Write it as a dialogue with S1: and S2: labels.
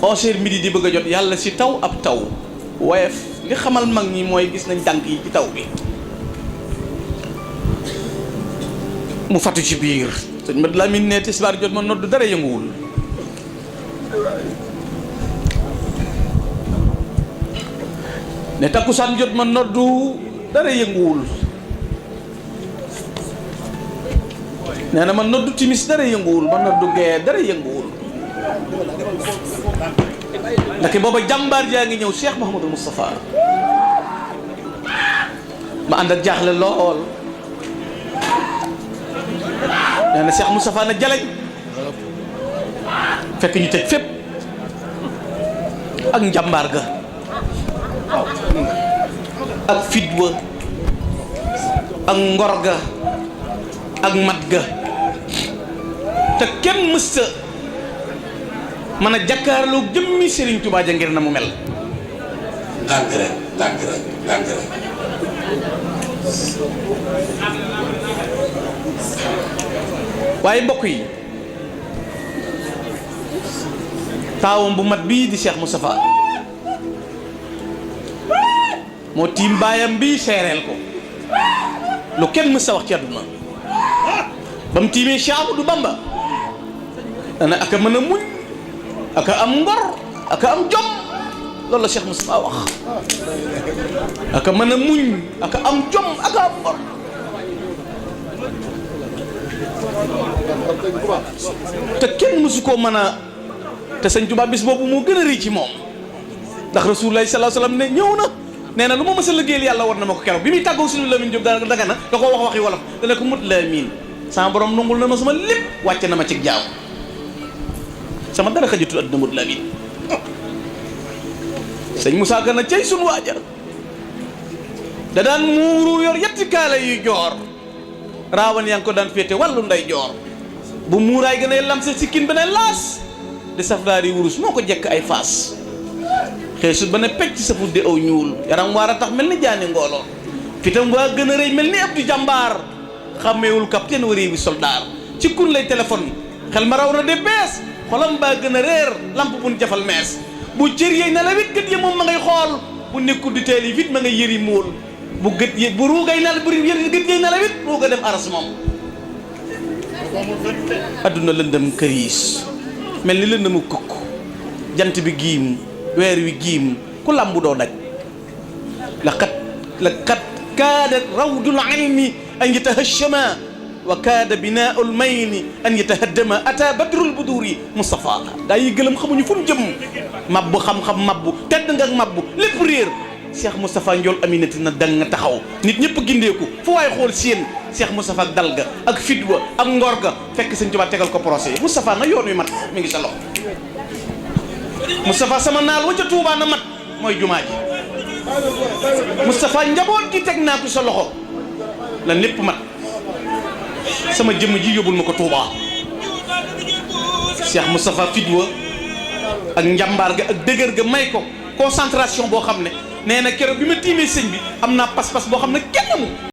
S1: 11h midi di bëgg a jot yàlla si taw ab taw woyof li xamal mag ñi mooy gis nañ tànk yi ci taw bi mu fatu ci biir sëñ Mat Lamin ne tisbaar jot ma nodd dara yënguwul ne takkusaan jot ma noddu dara yënguwul nee na ma noddu timis dara yënguwul ma noddu gee dara yënguwul ndake booba jàmbaar jaa ngi ñëw Cheikh Mouhamadou Moustapha ma ànd ak jaaxle lool nee na Cheikh Moustapha na jaleñ fekk ñu tëj fépp ak njàmbaar ga ak fit wa ak ngor ga ak mat ga te kenn mësta mën a jàkkaarloo jëmmi Serigne Touba ja ngir na mu mel.
S2: lànk rek.
S1: waaye mbokk yi taawam bu mat bii di Cheikh Moustapha moo tiim baayam bii seereel ko lu kenn mës a wax ci àdduna ba mu tiimee Cheikh Ahmadou Bamba dana aka mën a muñ aka am ngor aka am jom loolu la Cheikh Moustapha wax aka mën a muñ aka am jom aka am ngor te kenn mësu koo mën a te sëñ Tuubaa bis boobu moo gën a rëy ci moom ndax Rasulullah sallallahu alayhi wasallam ne ñëw na nee na lu ma mës a liggéeyal yàlla war na ma ko keroog bi muy tàggoo suñu Lamin Jóob daga na da koo wax waxi wolof dana ko mut Lamin sama borom nungul na ma sama lépp wàcce na ma ci jaaw sama dara xajatul adduna mut Lamin sëñ Moussa Ka na cay suñu waaja da daan muuru yor yetti kaala yu joor raawan yaa ngi ko daan féete wàllu nday joor bu muuraay gën a lamse sikkin ba ne laas di safdaar yi wurus moo ko jekk ay faas xeesut ba ne pecc sa fudde aw ñuul yaram waar a tax mel ni jaani ngooloon fitam waa gën a rëy mel ni ab di jàmbaar xàmmeewul capitaine waree bi soldaar ci kun lay téléphone xel ma raw na de bees xolam baa gën a réer lamp buñ jafal mees bu cër yeey na la wit gët yi moom ma ngay xool bu nekkul di teel yi vite ma ngay yëri móol bu gët yi bu ruugay na bu yëri gët yeey na la wit ruuga dem aras moom adduna lëndëm këriis mel ni lëndëmu kukk jant bi giim weer wi giim ku làmbu doo daj laqad kaada rawdul ayni an yatahashama wa kaada binaa'ul mayni an yatahaddama ata badrul buduri Moustapha daa yi gëlëm xamuñu fu mu jëm mabbu xam-xam mabbu tedd nga mabbu lépp réer Cheikh Moustapha Ndiol Aminati na dang nga taxaw nit ñëpp gindeeku fu waay xool seen Cheikh Moustapha ak dal ga ak fitwa ak ngor ga fekk Sëñ Tuubaa tegal ko procès yi Moustapha na yoon wi mat mi ngi sa loxo Moustapha sama naal wa ca Tuubaa na mat mooy jumaa ji Moustapha njaboot gi teg naa ko sa loxo la lépp mat sama jëmm ji yóbbul ma ko Tuubaa Cheikh Moustapha fitwa ak njàmbaar ga ak dëgër ga may ko concentration boo xam ne nee na keroog bi ma tiimee sëñ bi am naa pas-pas boo xam ne kenn mu